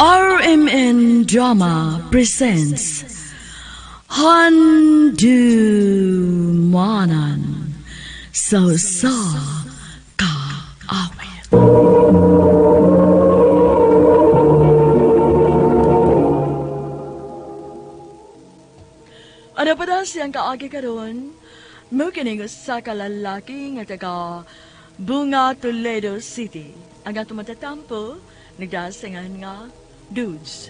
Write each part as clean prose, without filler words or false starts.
RMN Drama presents Handumanan sa Sa Kaawit. Ano pa daw siyang kaagi karon? Mukining usa ka lalaki nga taga Bunga, Toledo City. Ang atong matatampo, nagdasingan nga Dudes.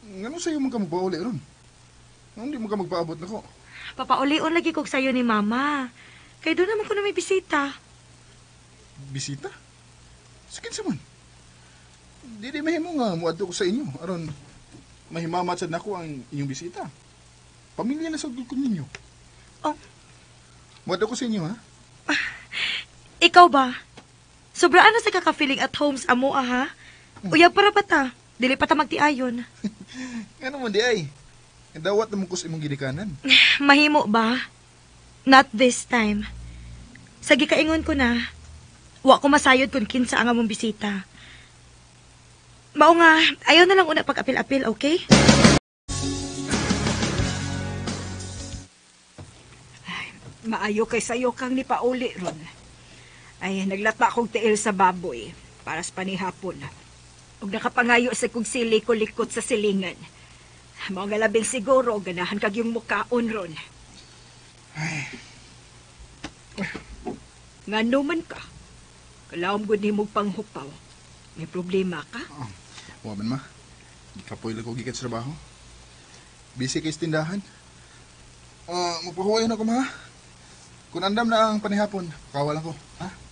Ngano sa'yo man ka magpauli ron? Ngano di mo ka magpaabot na ko? Papaulion lagi kog sayo ni Mama. Kay doon naman ko na may bisita. Bisita? Sa kinsa man? Di mahimo nga muadto ko sa inyo. Aron, mahimamat sad nako ang inyong bisita. Pamilya na sa ko ninyo. Oh. Muadto ko sa inyo, ha? Ikaw ba? Sobraan na sa kaka-feeling at home sa amo, ha? Uyab para pa ta. Dili pa ta magtiayon. Ngano man di ay? Dawat naman ko sa imong gidikanan. Mahimo ba? Not this time. Sa gikaingon ko na, wa ko masayod kung kinsa ang among bisita. Mao nga, ayaw na lang una pag-apil-apil, okay? Ay, maayo kay sayo kang nipauli ron. Ay, naglata akong tiil sa baboy para sa panihapon. Ug nakapangayo sa kong sili ko likot sa silingan. Mao nga labing siguro, ganahan kag yung mukaon ron. Ay. Ngano man ka? Kalaom gud nimo panghupaw. May problema ka? Oh, wa man ma. Gikapoy lang ko gikan sa trabaho. Busy kay sa tindahan. Magpahuway na ko ma. Kung andam na ang panihapon, pakawa lang ko. Ha?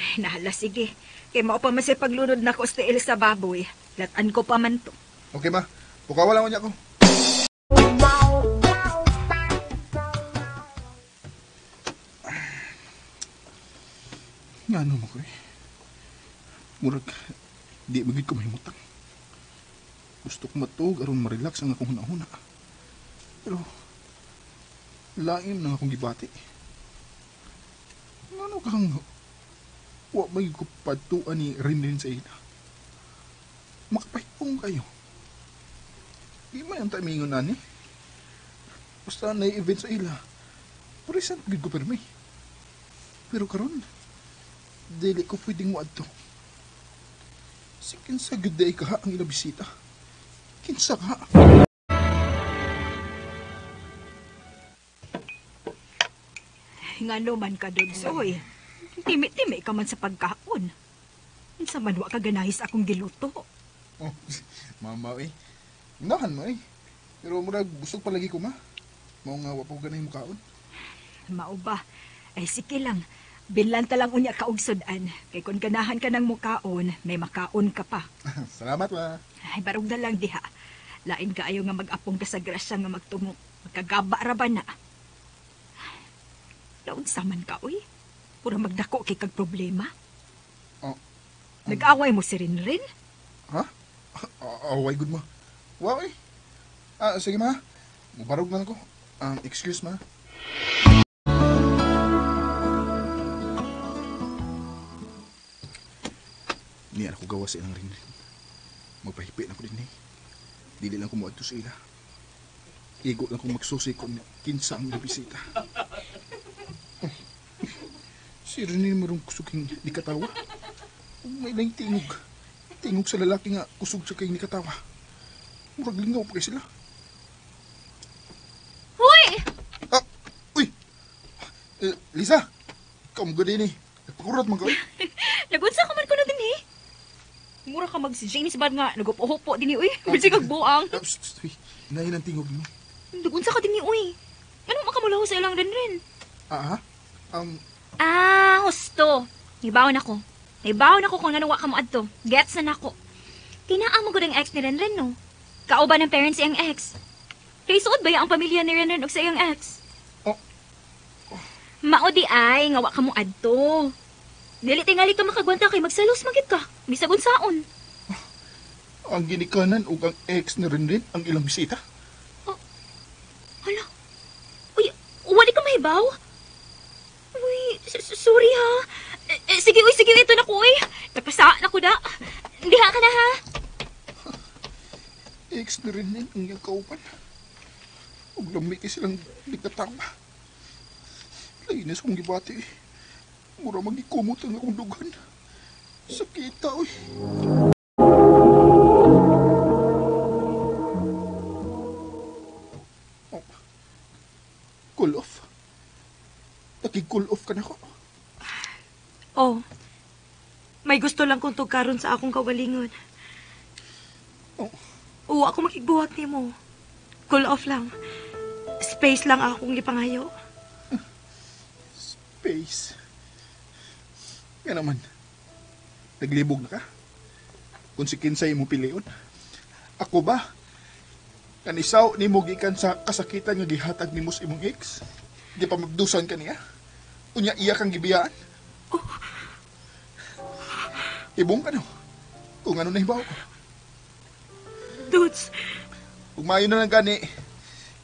Ay, nahala, sige. Kay mao pa man sa paglunod na ko sa tiil sa baboy. Latan ko pa man to. Okay ma. Pukawa lang ko niya ko. Nga ano mo ko eh. Murag, di magid ko mahimutang. Gusto ko matuog aron ma-relax ang akong hunahuna. Pero, lain na akong gibati. Ngano kang wa may ko patuan ni Rinrin sa ila. Makapahipong kayo. Di man ang timingon ani. Basta na event sa ila. Present gid ko permi. Pero karon dili ko pwedeng moadto. Si kinsa gud day ka ang ila bisita. Kinsa ka? Ngano man ka dun, Soy. Timi-timi ka man sa pagkaon. Unsa man wa ka ganahis akong giluto. Oh, mama eh. Unahan mo eh. Pero murag busog palagi ko ma. Mao nga wa pa ko ganahin mukaon. Mao ba? Ay sige lang. Binlan ta lang unya ka og sud-an. Kay kun ganahan ka ng mukaon, may makaon ka pa. Salamat ma. Ay barog na lang diha. Lain kaayo nga mag-apong ka sa grasya nga magtungok. Magkagaba ra ba na? Naunsa man ka, uy? Pura magdako kay kag problema. Oh, Nag-away mo si Rinrin? Ha? Away good ma. Wow eh. Ah, sige ma. Mubarog na lang ko. Excuse ma. Niya ako gawa sa ilang Rinrin. Magpahipi na ko din eh. Dili lang ko muadto sa ila. Igo lang kong magsusi kung kinsa ang bisita. Si Rinrin marong kusog ni katawa. May lang tingog. Tingog sa lalaki nga kusog sa kay ni katawa. Murag lingaw pa kay sila. Hoy! Ah, uy! Lisa! Ikaw mo din eh. Nagpakurat man ka eh. Nagunsa ka man ko na din eh. Mura ka mag si James Bond nga. Nagupo-hupo din eh. Uy, bisig kag buang. Psst, uy. Inayin ang tingog mo. Nagunsa ka din eh, uy. Ano makamulaho sa ilang Rinrin? Ah, ha? Ah, husto. Naibaon ako. Naibaon ako kung nanuwa ka mo adto. Gets na nako. Tinaa mo gud ang ex ni Renren, no? Kauban ng parents iyang ex. Kay suod ba ang pamilya ni Renren og sa iyang ex? Oh. Mao di ay nga wa ka mo adto. Dili tingali ka makagwanta kay magsalos magid ka. Bisag unsaon. Ang ginikanan ug ang ex ni Renren ang ilang bisita. Oh. Hala. Uy, wali ka mahibaw? Uy, sorry ha. Sige, uy, sige, ito na ko, uy. Ex ni Renren ang iyang kauban. Ug lami kay silang nagkatama. Lain na sa akong gibati. Mura magikumot ang akong dughan. Sakita, oy. Oh. Cool off. Nakig-cool off ka na ko. Oh. May gusto lang kong tugkaron sa akong kawalingon. Oh. Oo, ako makigbuhat nimo. Cool off lang. Space lang akong gipangayo. Space. Nga naman. Naglibog na ka? Kung si kinsay mo pilion. Ako ba? Kanisaw ni mo gikan sa kasakitan nga gihatag nimo sa imong ex? Di pa mabdusan ka niya? Unya iya kang gibiyaan? Oh. Ibong ka no? Kung ano na hibaw ko. Dudes, Ug maayo na lang gani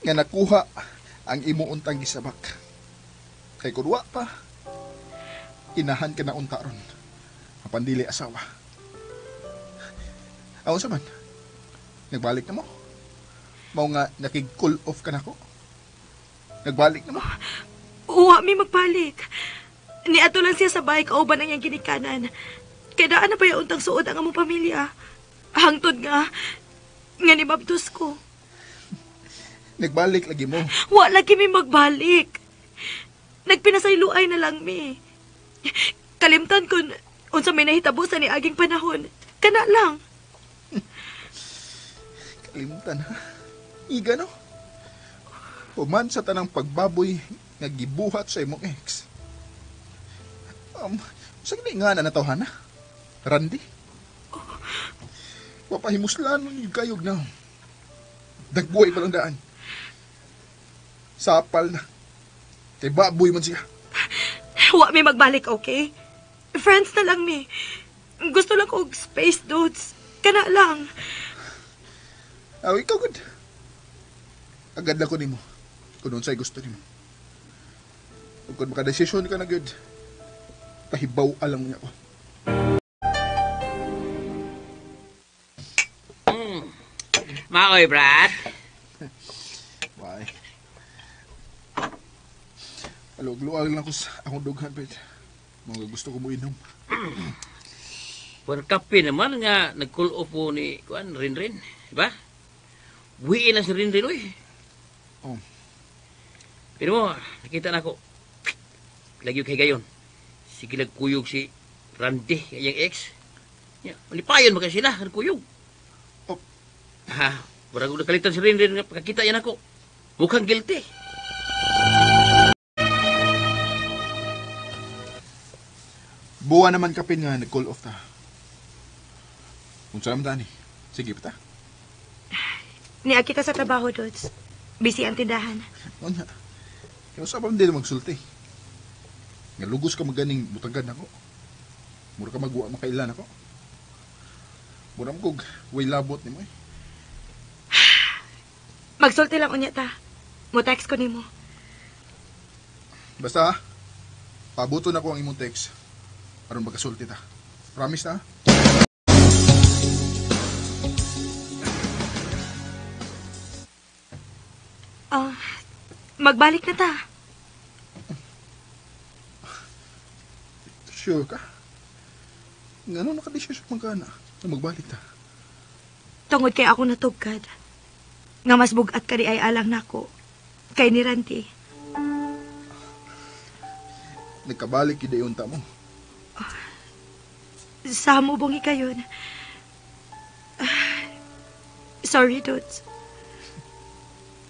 nga nakuha ang imo untang gisabak. Kay kun wa pa, inahan ka na unta ron. Apan dili asawa. Aon sa man? Nagbalik na mo? Mao nga nakig-cool off ka nako? Nagbalik na mo? uwa mi magbalik. Niadto lang siya sa bike kauban ang iyang ginikanan. Kay daan na pa yung untang suod ang among pamilya. Hangtod nga, nga ni mabdos ko. Nagbalik lagi mo. Wa lagi mi magbalik. Nagpinasayloay na lang mi. Kalimtan kun unsa may nahitabo sa niaging panahon. Kana lang. Kalimtan ha? Iga no? Human sa tanang pagbaboy nga gibuhat sa imong ex. Sa gani nga na natawhan na? Randy? Papahimuslan mo yung kayog na. Dagbuhay pa lang daan. Sapal na. Kay baboy man siya. Wa mi magbalik, okay? Friends na lang mi. Gusto lang ko og space, dudes. Kana lang. Aw, ikaw gud. Agad lang ko nimo. Kung unsay gusto nimo. Ug kung makadesisyon ka na gud, pahibaw alam niya ko. Maoy, Brad. Bye. Alog-luag lang ko sa akong dughan, Pet. Mga gusto ko mo inom. Kuan kape naman nga nag-cool off po ni kuan Rinrin, di ba? Buhiin lang si Rinrin, uy. Oh. Pero mo, nakita na ako. Lagi kay gayon. Sige nagkuyog si Randy, iyang ex. Ya, malipayon ba kayo sila, nagkuyog. Oh. Ha, murag ko nakalitan si Rinrin nga pagkakita yan ako. Mukhang guilty. Buwa naman kapin nga nag-call off ta. Unsa naman tani? Sige pa ta. Niagi ka sa trabaho, dudes. Busy ang tindahan. Unya. Kaya sa pa din magsulti. Nga lugos ka maganing butagan ako. Mura ka magwa makailan ako. Mura mo kog way labot nimo eh. Magsulti lang unya ta. Mo text ko nimo. Basta ha, pabuto na ko ang imong text. Aron magkasulti ta. Promise na. Ah, magbalik na ta. Sure ka? Ngano nakadesisyon man ka na na magbalik ta? Tungod kay ako natugkad. Nga mas bugat ka di ay alang nako. Kay ni Randy. Nagkabalik gyud dayon ta mo. Sa mo bungi kayon. Sorry, dudes.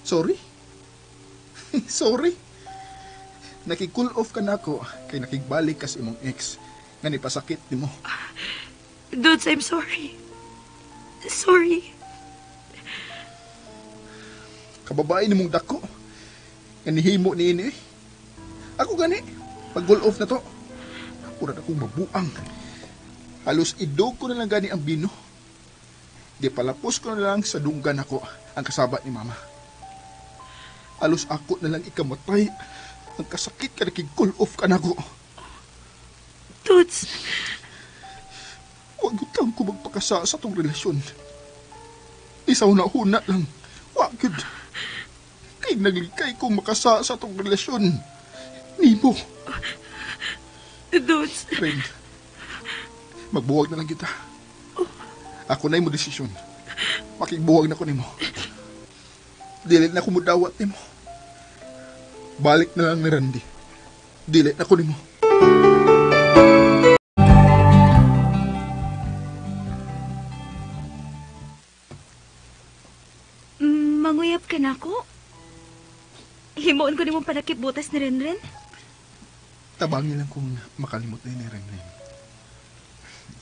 Sorry? Sorry? Nakig-cool off ka na ako kay nakigbalik ka sa imong ex nga nipasakit nimo. Dudes, I'm sorry. Sorry. Kababae nimong dako. Nga nihimo niini eh. Ako gani, pag cool off na to, murag akong mabuang. Halos idog ko na lang gani ang bino. Di palapos ko na lang sa dunggan ako ang kasaba ni mama. Halos ako na lang ikamatay ang kasakit ka nakig-cool off ka nako. Toots! Huwag utang ko magpakasa sa tong relasyon. Ni Dili sa huna-huna lang. Wa gyud. Kay naglikay ko makasa sa atong relasyon. Nimo. Dudes. Ren, magbuwag na lang kita. Ako na mo desisyon. Makigbuwag na ko nimo. Dili na ko mudawat nimo. Balik na lang ni Randy. Dili na ko nimo. Manguyab ka na ako? Himuon ko nimo panakip butas ni Renren? Tabangin lang kung makalimot na ni Renren.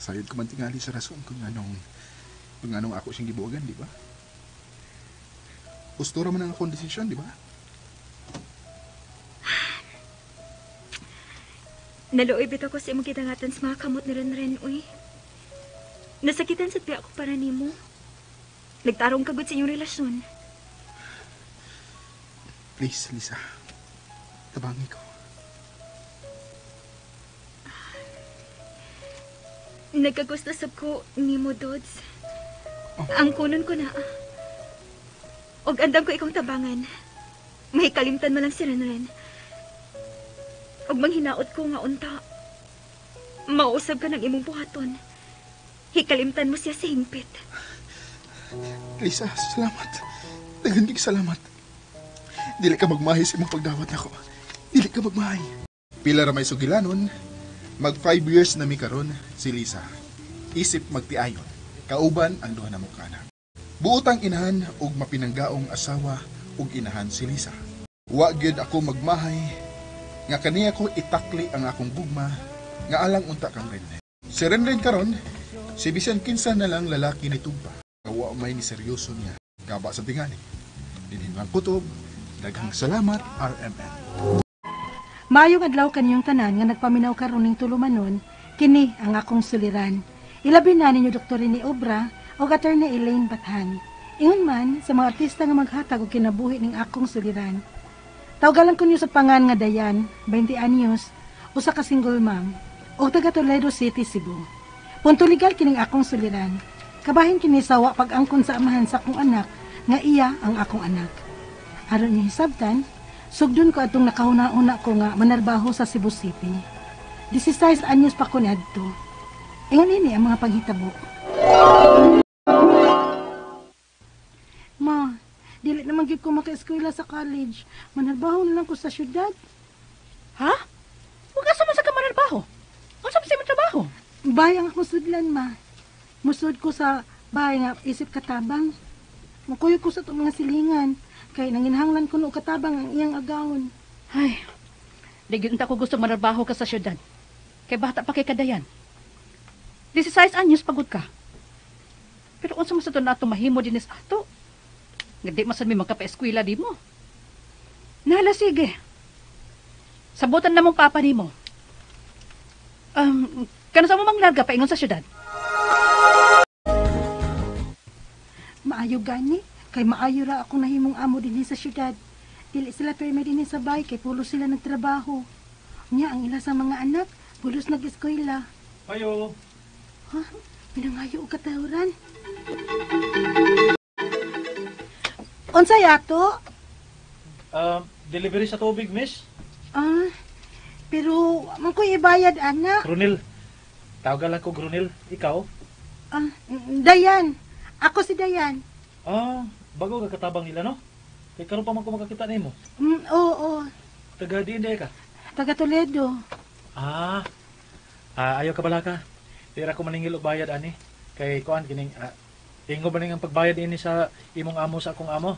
Sayod ko man tingali sa rason kung anong ako siyang gibuwagan, di ba? Gusto ra man ang akong desisyon, di ba? Naluoy bitaw ko sa imong gidangatan sa mga kamot ni Renren, uy. Nasakitan sa tiya ako para nimo. Nagtarong kagod sa inyong relasyon. Please, Lisa. Tabangi ko. Nagkagusto sab ko nimo, Dods. Oh. Ang kunon ko na. Og andam ko ikong tabangan. May kalimtan man lang si Renren. Og manghinaot ko nga unta. Mausab ka ng imong buhaton. Hikalimtan mo siya sa hingpit. Lisa, salamat. Daghan kay salamat. Dili ka magmahi sa imong pagdawat nako. Dili ka magmahi. Pila ra may sugilanon, mag 5 years na mi karon si Lisa. Isip magtiayon, kauban ang duha namo ka anak. Buotang inahan og mapinanggaong asawa ug inahan si Lisa. Wa gyud ako magmahay nga kaniya ko itakli ang akong gugma nga alang unta kang Renren. Si Renren karon, si bisan kinsa na lang lalaki ni Tugpa. Wa may ni seryoso niya. Gaba sa tingali. Dinhin lang kutob. Daghang salamat, RMN. Maayong adlaw kaniyong tanan nga nagpaminaw karon ning tulumanon, kini ang akong suliran. Ilabi na ninyo Dr. Rene Obra o Attorney Elaine Bathan. Ingon man sa mga artista nga maghatag og kinabuhi ning akong suliran. Tawgalan ko niyo sa pangan nga Dayan, 20 anyos, usa ka single mom, og taga Toledo City, Cebu. Punto legal kining akong suliran. Kabahin kini sa wa pag-angkon sa amahan sa akong anak nga iya ang akong anak. Aron niyo hisabtan, sugdon ko atong nakahuna-una ko nga manarbaho sa Cebu City. 16 anyos pa ko niadto. Ingon ini ang mga panghitabo. Ma, dili naman gyud ko maka-eskwela sa college. Manarbaho na lang ko sa syudad. Ha? Ug asa man sa ka manarbaho? Unsa man sa imong trabaho? Bahay ang akong sudlan, ma. Musud ko sa bahay nga isip katabang. Mukuyog ko sa itong mga silingan. Kay nanginhanglan ko no katabang ang iyang agawon. Ay, di gyud unta ko gusto manarbaho ka sa syudad. Kay bata pa kay kadayan. 16 anyos pagod ka. Pero unsa man sa to nato mahimo dinis ato? Nga di man sad mi magkapa-eskwela di mo. Nala, sige. Sabutan na mong papa nimo. Kano sa mo manglarga paingon sa syudad? Maayo gani, kay maayo ra ako nahimong amo dinhi sa syudad. Dili sila permi dinhi sa bahay kay pulos sila nagtrabaho. Nya ang ila sa mga anak, pulos nag-eskwela. Ayo. Ha? Pinangayo og katawran. Unsay ato? Delivery sa tubig, miss. Ah, pero man ko ibayad ana. Grunil. Tawagan lang ko Grunil. Ikaw? Ah, Dayan. Ako si Dayan. Ah, bago ka katabang nila, no? Kay karon pa man ko makakita nimo. Oo. Taga diin day ka? Taga Toledo. Ah. Ayaw ka bala ka. Di ra ko maningil og bayad ani. Kay kuan kining ingo ba ning ang pagbayad ini sa imong amo sa akong amo?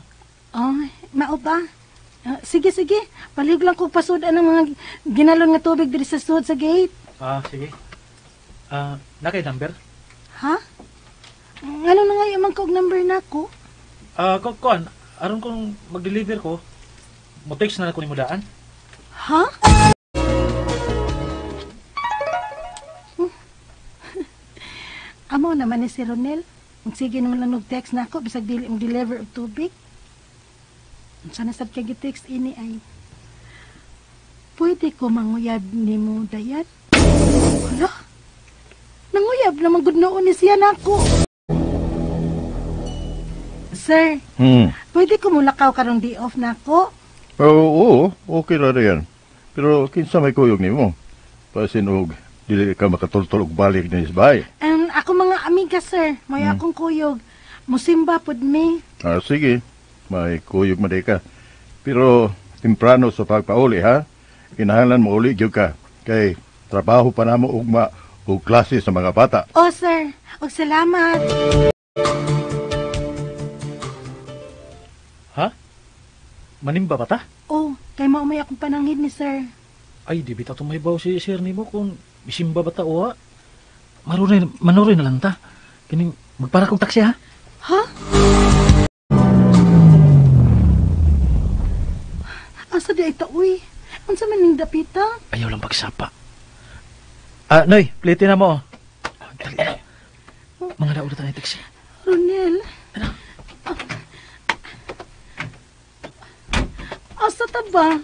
Oh, mao ba? Sige, sige. Palihog lang kog pasud-an ang mga ginalon nga tubig diri sa sud sa gate. Ah, sige. Na kay number? Ha? Ngano na nga imong kog number nako? Kuan, aron kung mag-deliver ko, mo text na ko nimo daan. Ha? Amo naman ni si Ronel. Sige naman lang nag-text na ako, bisag dili mo deliver og tubig. Sana sad kay gi-text ini ay. Pwede ko manguyab nimo, Dayan? Hala? Nanguyab naman gud noon ni siya nako. Sir, pwede ko mulakaw karong day off na ako? Oo, okay ra yan. Pero kinsa may kuyog nimo? Pasin og dili ka makatultol og balik ni bahay. Ako mga amiga, sir. May akong kuyog. Musimba pud mi. Ah, sige. May kuyog man ka. Pero temprano sa pagpauli, ha? Kinahanglan mo uli gyud ka. Kay trabaho pa namo ugma og klase sa mga bata. Oh, sir. Og salamat. Ha? Manimba ba ta? Oh, kay mao may akong pananghid ni sir. Ay, di bitaw tumahibaw si sir nimo kung bisimba ba ta o ha? Manuroy na lang ta. Kining magpara kong taksi ha? Ha? Asa di ay ta, uy? Unsa man ning dapita? Ayaw lang pagsapa. Ah, Noy, plate na mo. Dali na. Mga nauna tayo taksi. Ronel. Asa ta ba?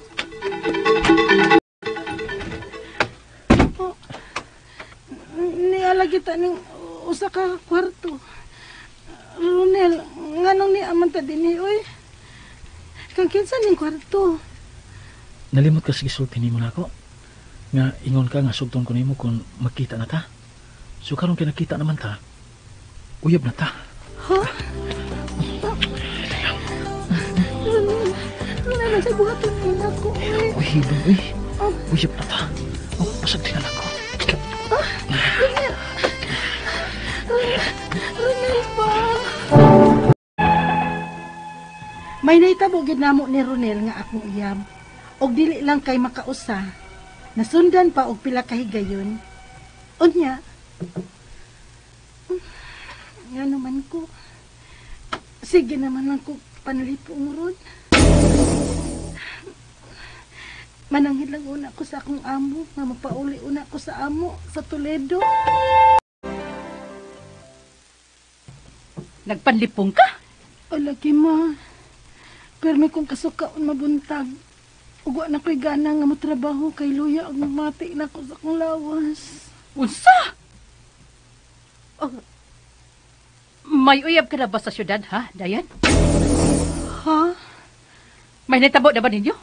Oh, niala kita ning usa ka kwarto. Ronel, nganong niaman ta dinhi oy? Kang kinsa ning kwarto? Nalimot ka sa gisulti nimo nako. Nga ingon ka nga sugton ko nimo kung magkita na ta. So karon kay nakita naman ta. Uyab na ta. Ha? Ronel, sa buhaton nila ko. Uy, hilong, uy. Uyab na ta. Oh, pasag din na ko. Ronel. Ronel ba? May nahitabo gid namo ni Ronel nga akong uyab. Og dili lang kay makausa. Nasundan pa og pila ka higayon. Unya. Nga naman ko. Sige naman lang ko panlipong ron. Mananghid lang una ko sa akong amo, nga mapauli una ko sa amo sa Toledo. Nagpanlipong ka? O lagi ma. Pero may kong kasukaon mabuntag. Ug wa na ko'y gana nga motrabaho kay luya og mati na ko sa akong lawas. Unsa? Oh, may uyab ka na ba sa syudad, ha, Dayan? Ha? May nitabo na ba ninyo?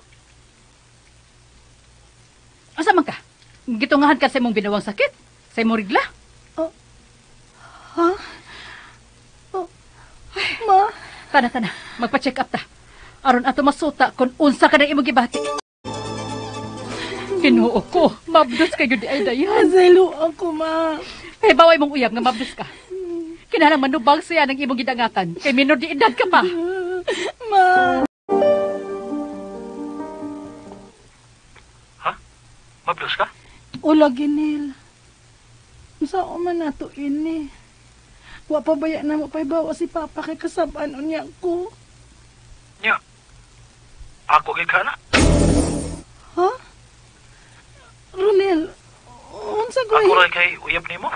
Asa man ka? Gitungahan ka sa imong binawang sakit? Sa imong rigla? Oh, ha? Oh, ma? Tana, tana. Magpa-check up ta. Aron ato masuta kung unsa ka na imong gibati. Ginoo ko, mabdos kayo di ay Dayan. Zelo ako, ma. Kay baway mong uyab nga mabdos ka. Kinahanglan manubag siya ng imong gidangatan. Kay minor di edad ka pa. Ma. Ha? Mabdos ka? Ula, Ginil. Unsa man nato ini? Wa pa baya na mo paybawa si Papa kay kasabaan unya ko. Nya. Ako gid ka na. Ha? Ronel, unsa ko? Ako ra kay uyab nimo.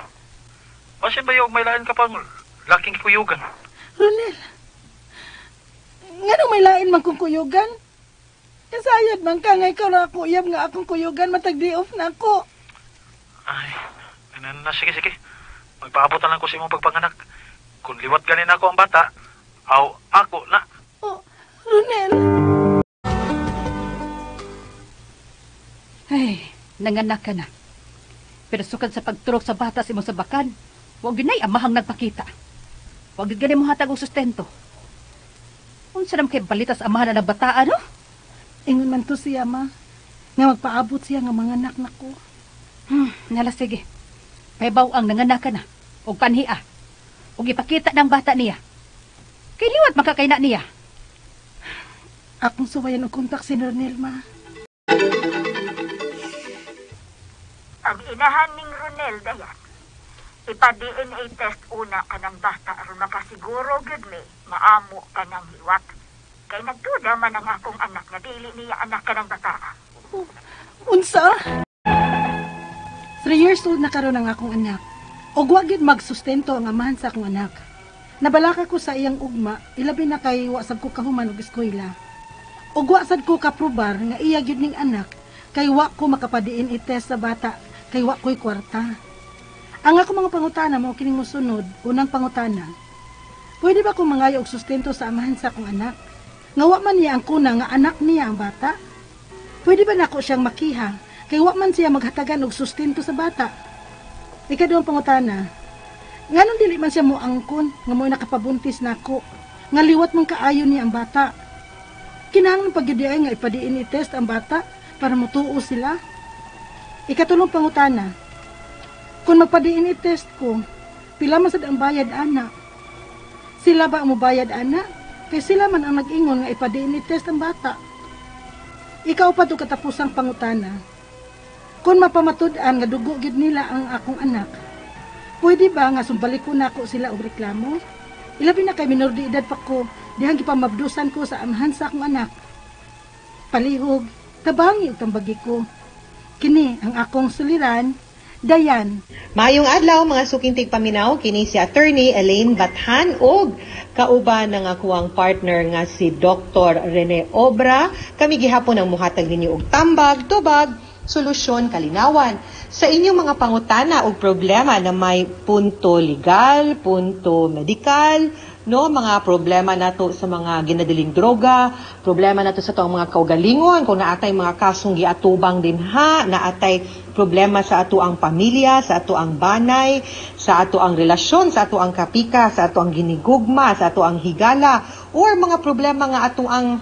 Basin ba yung may lain ka pang laking kuyugan? Ronel, nganong may lain man kong kuyugan? Kasayod man ka nga ikaw na ako uyab nga akong kuyugan, matag day off na ako. Ay, na, sige, sige. Magpaabot na lang ko sa imong pagpanganak. Kung liwat ganin ako ang bata, aw ako na. Oh, Ronel. Ay, nanganak ka na. Pero sukad sa pagturok sa bata sa imong sabakan, wag yun ay amahang nagpakita. Wag yun ganin mo hatag og sustento. Unsa naman kay balita sa amahan na nagbataan, no? Ingon man to siya, ma. Nga magpaabot siya nga mga anak na ko. Nala, sige. Paybaw ang nanganak ka na. Og panhia. Og ipakita ng bata niya. Kay liwat makakaina niya. Akong suwayan og kontak si Ronel, ma. Ang inahan ning Ronel, Dayan, ipa-DNA test una ka ng bata aron makasiguro gyud mi maamo ka ng hiwat. Kay nagduda man ang akong anak nga dili niya anak ka ng bata. Oh, unsa? 3 years old na karon ang akong anak. Og wa gyud magsustento ang amahan sa akong anak. Nabalaka ko sa iyang ugma, ilabi na kay wa sad ko kahuman og eskwela. Og wa sad ko kaprobar nga iya gyud ning anak kay wa ko makapa-DNA test sa bata kay wa ko'y kwarta. Ang ako mga pangutana mao kining mosunod. Unang pangutana, Pwede ba kong mangayo og sustento sa amahan sa akong anak? Nga wa man niya ang kuna nga anak niya ang bata? Pwede ba nako siyang makiha? Kay wa man siya maghatagan og sustento sa bata. Ikaduhang pangutana, nganong dili man siya moangkon nga mo'y nakapabuntis nako, nga liwat man kaayo niya ang bata? Kinahanglan pa gyud ay nga ipa-DNA test ang bata para motuo sila. Ikatulong pangutana, kung magpa-DNA test ko, pila man sad ang bayad ana? Sila ba ang mobayad ana? Kay sila man ang nag-ingon nga ipa-DNA test ang bata. Ikaupat ug katapusang pangutana, kung mapamatud-an nga dugo gyud nila ang akong anak, pwede ba nga sumbalikon nako sila og reklamo? Ilabi na kay minor de edad pa ko, dihang gipamabdusan ko sa amahan sa akong anak. Palihog, tabangi og tambagi ko. Kini ang akong suliran, Dayan. Maayong adlaw mga suking tigpaminaw, kini si Attorney Elaine Bathan og kauban ng akuang partner nga si Dr. Rene Obra. Kami gihapon ang muhatag ninyo og tambag, tubag, solusyon, kalinawan sa inyong mga pangutana og problema na may punto legal, punto medikal, no, mga problema nato sa mga ginadiling droga, problema nato sa atong mga kaugalingon, kung naatay mga kasong giatubang dinha, naatay problema sa ato ang pamilya, sa ato ang banay, sa ato ang relasyon, sa ato ang kapika, sa ato ang ginigugma, sa ato ang higala, or mga problema nga ato ang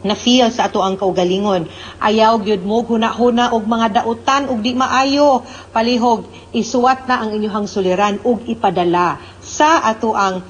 na-feel sa ato ang kaugalingon. Ayaw gyud mo huna-huna og mga dautan og di maayo. Palihog, isuwat na ang inyong suliran ug ipadala sa ato ang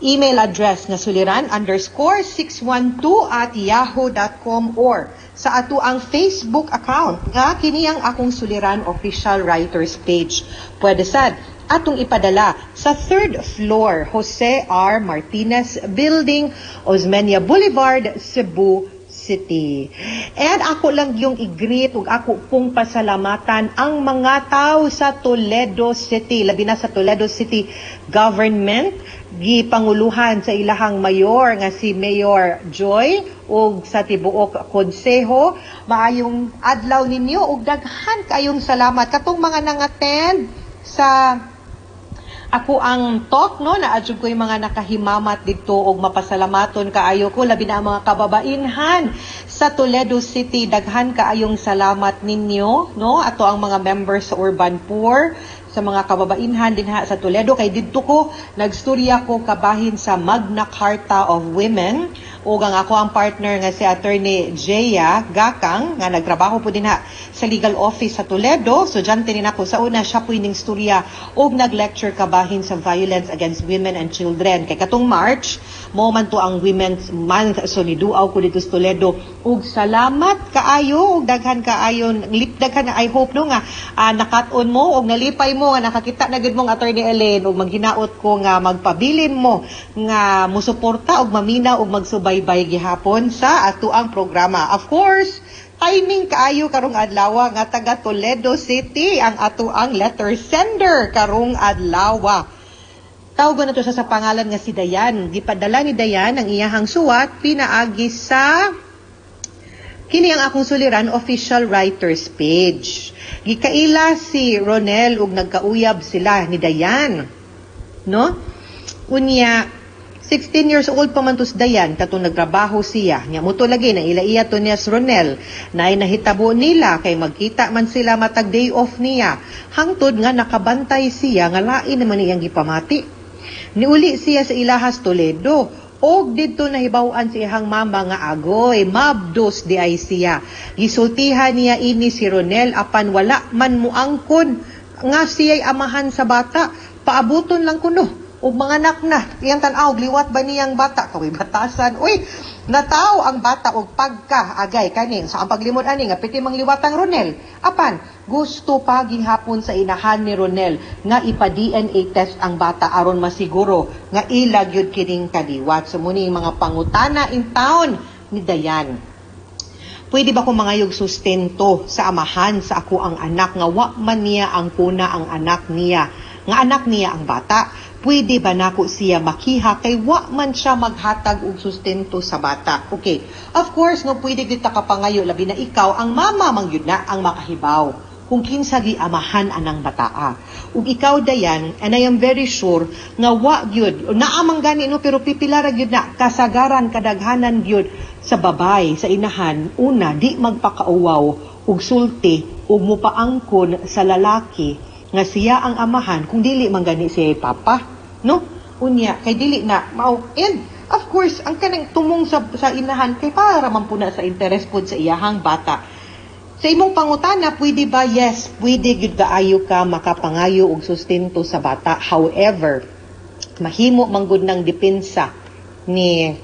email address nga suliran_612@yahoo.com or sa ato ang Facebook account nga kini ang Akong Suliran official writers page. Pwede sad atong ipadala sa 3rd floor, Jose R. Martinez Building, Osmeña Boulevard, Cebu City. And ako lang yung i-greet ug ako pong pasalamatan ang mga tao sa Toledo City, labi na sa Toledo City Government, gipanguluhan sa ilahang mayor nga si Mayor Joy ug sa tibuok konseho. Maayong adlaw ninyo ug daghan kayong salamat katong mga nang-attend sa ako ang talk, no, na adyo ko yung mga nakahimamat didto og mapasalamaton kaayo ko, labi na ang mga kababainhan sa Toledo City. Daghan kaayong salamat ninyo, no, ato ang mga members sa Urban Poor, sa mga kababainhan dinha sa Toledo, kay didto ko nagstorya ko kabahin sa Magna Carta of Women ug ang ako ang partner nga si Attorney Jaya Gakang nga nagtrabaho po dinha sa legal office sa Toledo. Estudyante ni nako sa una, siya po ning storya ug nag-lecture kabahin sa violence against women and children, kay katong March mo man to ang Women's Month. So niduaw ko dito sa Toledo ug salamat kaayo ug daghan kaayo lip daghan. I hope, no, nga nakat-on mo ug nalipay mo nga nakakita na gid mong Attorney Elaine ug maghinaot ko nga magpabilin mo nga musuporta ug maminaw ug magsubaybay gihapon sa atuang programa. Of course, timing kaayo karong adlaw nga taga Toledo City ang atuang letter sender karong adlaw. Tawgon na to siya sa pangalan nga si Dayan. Gipadala ni Dayan ang iyahang suwat pinaagi sa kini ang Akong Suliran official writers page. Gikaila si Ronel ug nagkauyab sila ni Dayan. No? Unya, 16 years old pa man to si Dayan katong nagtrabaho siya. Nya muto lagi na ila iya to niya si Ronel. Naay nahitabo nila kay magkita man sila matag day off niya. Hangtod nga nakabantay siya nga lain naman iyang gipamati. Niuli siya sa ilahas Toledo. Og didto nahibaw-an sa iyang mama nga agoy, mabdos di ay siya. Gisultihan niya ini si Ronel apan wala man muangkon nga siya'y amahan sa bata. Paabuton lang kuno ug manganak na. Iyang tan-aw, liwat ba niyang bata? Kaway batasan. Uy, nataw ang bata og pagka agay kaning sa ang paglimod ani nga piti mangliwatang Ronel. Apan gusto pa gihapon sa inahan ni Ronel nga ipa-DNA test ang bata aron masiguro nga ila gyud kining kaliwat. So muni mga pangutana in town ni Dayan. Pwede ba kong mangayog sustento sa amahan sa ako ang anak nga wa man niya ang kuna ang anak niya, nga anak niya ang bata? Pwede ba nako siya makiha kay wa man siya maghatag og sustento sa bata? Okay. Of course, no, pwede gyud ta kapangayo, labi na ikaw ang mama man gyud na ang makahibaw kung kinsa giamahan anang bataa. Ug ikaw Dayan, and I am very sure nga wa gyud, naa man gani no, pero pipila ra gyud na kasagaran, kadaghanan gyud sa babay sa inahan, una di magpakauwaw ug sulti ug mupaangkon sa lalaki nga siya ang amahan kung dili man gani siya papa, no? Unya kay dili na mao. And of course, ang kanang tumong sa inahan kay para man pud na sa interes pud sa iyahang bata. Sa imong pangutana, pwede ba? Yes, pwede gyud kaayo ka makapangayo og sustento sa bata. However, mahimo manggod ng depensa ni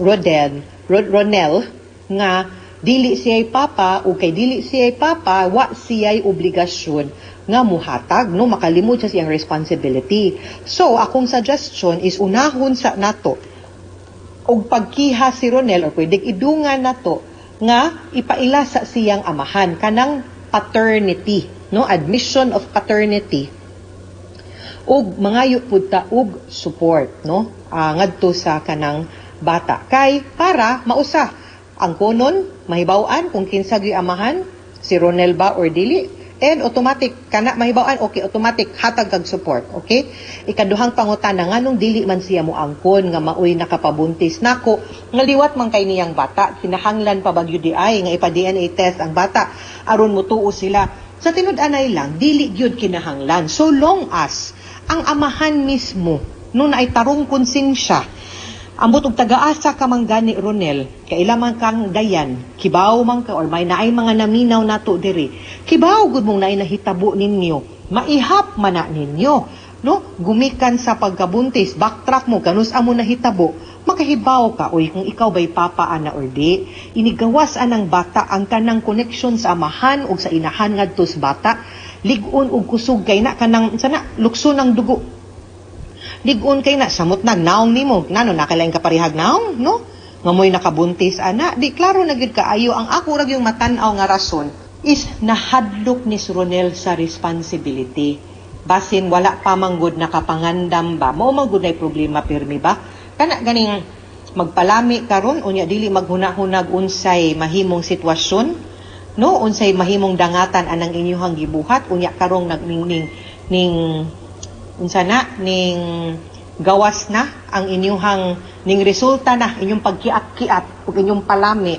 Rodel, Ronel nga dili siya'y papa, o kay dili siya'y papa, wa siya'y obligasyon nga muhatag, no? Makalimod siya siyang responsibility. So akong suggestion is unahon sa nato og pagkiha si Ronel, or pwede idungan nato nga ipaila sa siyang amahan, kanang paternity, no, admission of paternity, ug mangayo pud ta og support, no, ngadto sa kanang bata, kay para mausa ang konon, mahibaw-an kung kinsa gyud amahan, si Ronel ba or dili, and automatic kana mahibaw-an, okay, automatic hatag kag support. Okay, ikaduhang pangutana, nganong dili man siya moangkon nga maoy nakapabuntis nako, nga liwat man kay niyang bata? Kinahanglan pa ba gyud di ay nga ipa-DNA test ang bata aron motuo sila? Sa tinud-anay lang, dili gyud kinahanglan, so long as ang amahan mismo, no, naay tarong konsensya. Ambot og tagaasa ka man gani, Ronel, kaila man kang Dayan, kibaw man ka or may naay mga naminaw nato diri. Kibaw gud mong naay nahitabo ninyo, maihap man na ninyo, no? Gumikan sa pagkabuntis, backtrack mo kanus amo nahitabo, makahibaw ka oy kung ikaw bay papa ana or di. Inigawas anang bata, ang kanang connection sa amahan ug sa inahan ngadto sa bata, lig-on ug kusog kay na kanang sana lukso ng dugo. Lig-on kay na, samot nag naong nimo, nano nakalain kaparehag naong, no? Nga mo'y nakabuntis ana, di klaro na gyud kaayo. Ang ako ra yung matan-aw nga rason is nahadlok ni Ronel sa responsibility. Basin wala pa manggod nakapangandam ba, mao man gud nay problema pirmi ba? Kana ganing magpalami karon, unya dili maghuna-hunag unsay mahimong sitwasyon, no? Unsay mahimong dangatan anang inyuhang gibuhat, unya karong nagning ning unsa na ning gawas na ang inyuhang ning resulta na inyong pagkiat-kiat ug inyong palami,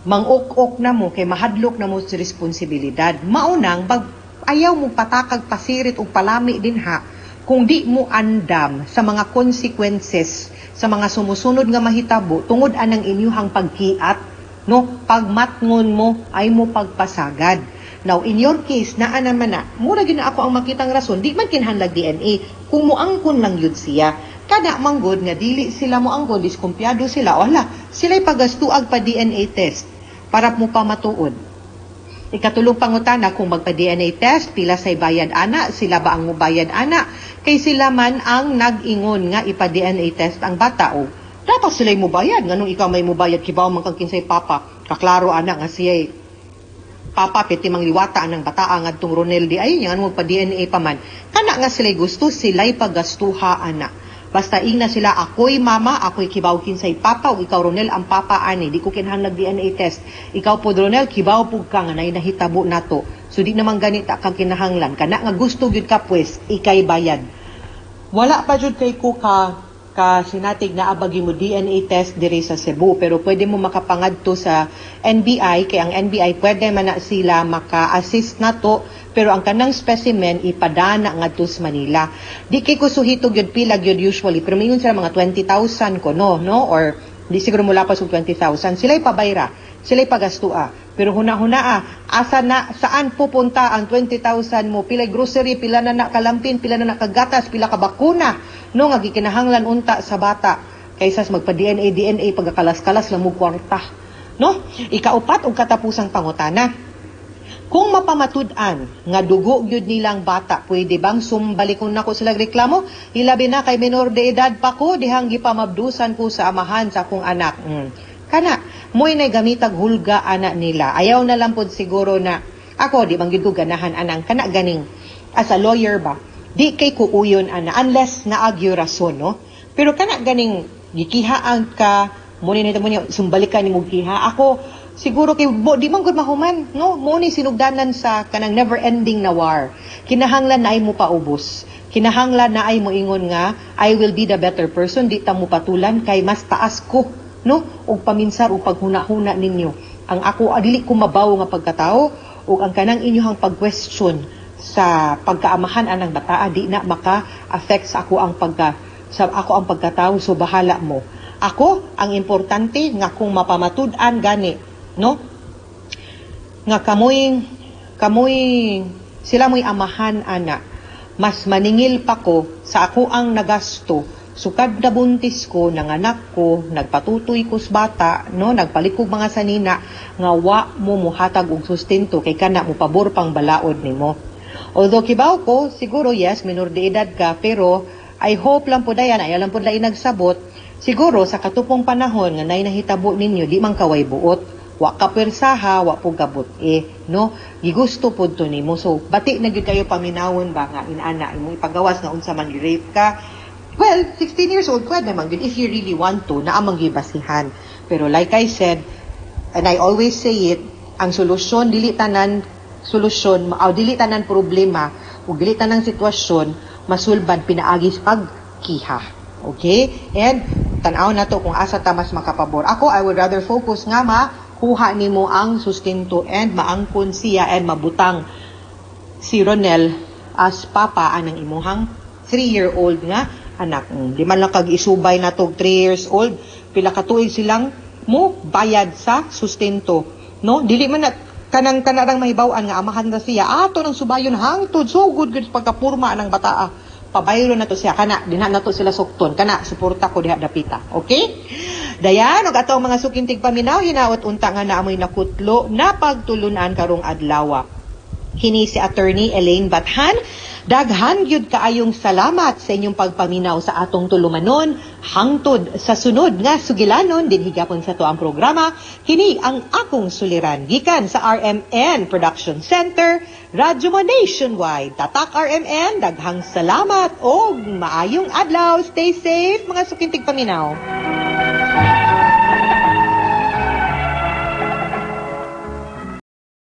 manguk-ok na mo kay mahadlok na mo sa responsibilidad. Maunang bag ayaw mo patakag pasirit og palami dinha kung di mo andam sa mga consequences sa mga sumusunod nga mahitabo tungod anang inyuhang pagkiat, no? Pagmatngon mo ay mo pagpasagad. Now, in your case, naa naman na, mura gyud na ako ang makitang rason, di man kinahanglag DNA, kung moangkon lang yun siya. Kada manggod nga dili sila moangkon, diskumpiyado sila, wala, sila'y pagastuag pa DNA test para mo pa matuod. Ikatulong pangutana, kung magpa-DNA test, pila say bayad ana, sila ba ang mubayad ana? Kay sila man ang nag-ingon nga ipa-DNA test ang bata o dapat sila'y mubayad. Nganong ikaw may mubayad, kibaw man kang kinsay papa. Kaklaro ana nga siya'y papa, piti mang liwata anang bataa ngadtong Ronel di ay nga mo pa DNA pa man. Kana nga sila'y gusto, sila'y pagastuha ana. Basta ingna sila, ako'y mama, ako'y kibaw kinsay papa, ug ikaw, Ronel, ang papa ani, di ko kinahanglag DNA test. Ikaw po, Ronel, kibaw pug ka nga nay nahitabo nato. So di naman ganita kang kinahanglan. Kana nga gusto gyud ka pues, ikay bayad. Wala pa jud kay ko ka sinatig na abagi mo DNA test diri sa Cebu, pero pwede mo makapangadto sa NBI, kay ang NBI pwede man na sila maka-assist nato, pero ang kanang specimen ipadana ngadto sa Manila. Di kay ko suhito gyud pila gyud usually, pero mingon sila mga 20,000 ko, no, or di siguro mula pa sa 20,000. Sila'y pabayra, sila'y pagastua. Pero huna-huna asa na, saan pupunta ang 20,000 mo? Pila grocery, pila na na kalampin, pila na na kagatas, pila ka bakuna, no, nga gikinahanglan unta sa bata. Kaysa magpa DNA DNA pagkakalas-kalas lang mo kwarta, no? Ikaupat og katapusang pangutana. Kung mapamatud-an nga dugo gyud nilang bata, pwede bang sumbalikon nako sila reklamo? Hilabi na kay menor de edad pa ko dihang gipamabdusan ko sa amahan sa akong anak. Kana, mo'y nay gamitag hulga ana nila. Ayaw na lang pod siguro na ako di man gyud ko ganahan anang kana ganing as a lawyer ba. Di kay kuuyon ana unless naagyo rason, no? Pero kana ganing gikihaan ka mo ni mo niya sumbalikan nimo kiha. Ako Siguro kay bo, di man gud mahuman, no? Mo ni sinugdanan sa kanang never ending na war. Kinahanglan na ay mo paubos. Kinahanglan na ay mo ingon nga I will be the better person, di ta mo patulan kay mas taas ko, no? Og paminsar og paghuna-huna ninyo. Ang ako dili ko mabaw nga pagkatao ug ang kanang inyohang pag-question sa pagkaamahan anang bataa di na maka-affect sa ako ang pagka sa ako ang pagkatao, so bahala mo. Ako ang importante nga kung mapamatud-an gani, no, nga kamoy kamoy sila mo'y amahan ana, mas maningil pa ko sa ako ang nagasto sukad na buntis ko, nanganak ko, nagpatutoy ko sa bata, no, nagpalikog mga sanina, nga wa mo muhatag og sustento kay kana mo pabor pang balaod nimo. Although kibaw ko, siguro yes, minor de edad ka, pero I hope lang po dayan, ayaw lang po lain nagsabot, siguro sa katupong panahon nga nay nahitabo ninyo, di man kaway buot, wa ka pwersaha, wa po gabot eh, no? Gigusto pod to nimo. So, bati na gyud kayo paminawon ba nga inana imo ipagawas nga unsa man gi-rape ka. Well, 16 years old, pwede man gyud if you really want to, naa man gyud basihan. Pero like I said, and I always say it, ang solusyon dili tanan solusyon, o dili tanan problema ug dili tanan sitwasyon masulbad pinaagi sa pagkiha. Okay? And tan-aw na to kung asa ta mas makapabor. Ako, I would rather focus nga makuha nimo ang sustento and maangkon siya and mabutang si Ronel as papa anang imuhang 3-year-old nga anak. Di man lang kag isubay na tog 3 years old, pila ka tuig silang mo bayad sa sustento, no? Dili man na kanang kanarang mahibaw-an nga amahan ra siya, ato nang subayon hangtod sugod gud pagkapurma anang bataa. Pabayro na to siya kana dinha na to sila sukton kana, suporta ko diha dapita. Okay? Dayan og ato ang mga suking tigpaminaw, hinaot unta nga naamoy nakutlo na pagtulunan karong adlaw. Kini si Attorney Elaine Bathan. Daghan gyud kaayong salamat sa inyong pagpaminaw sa atong tulumanon hangtod sa sunod nga sugilanon dinhi gyapon sa atuang programa, kini ang akong suliran, gikan sa RMN Production Center, Radyo Mo Nationwide. Tatak RMN, daghang salamat og maayong adlaw. Stay safe, mga suking tigpaminaw.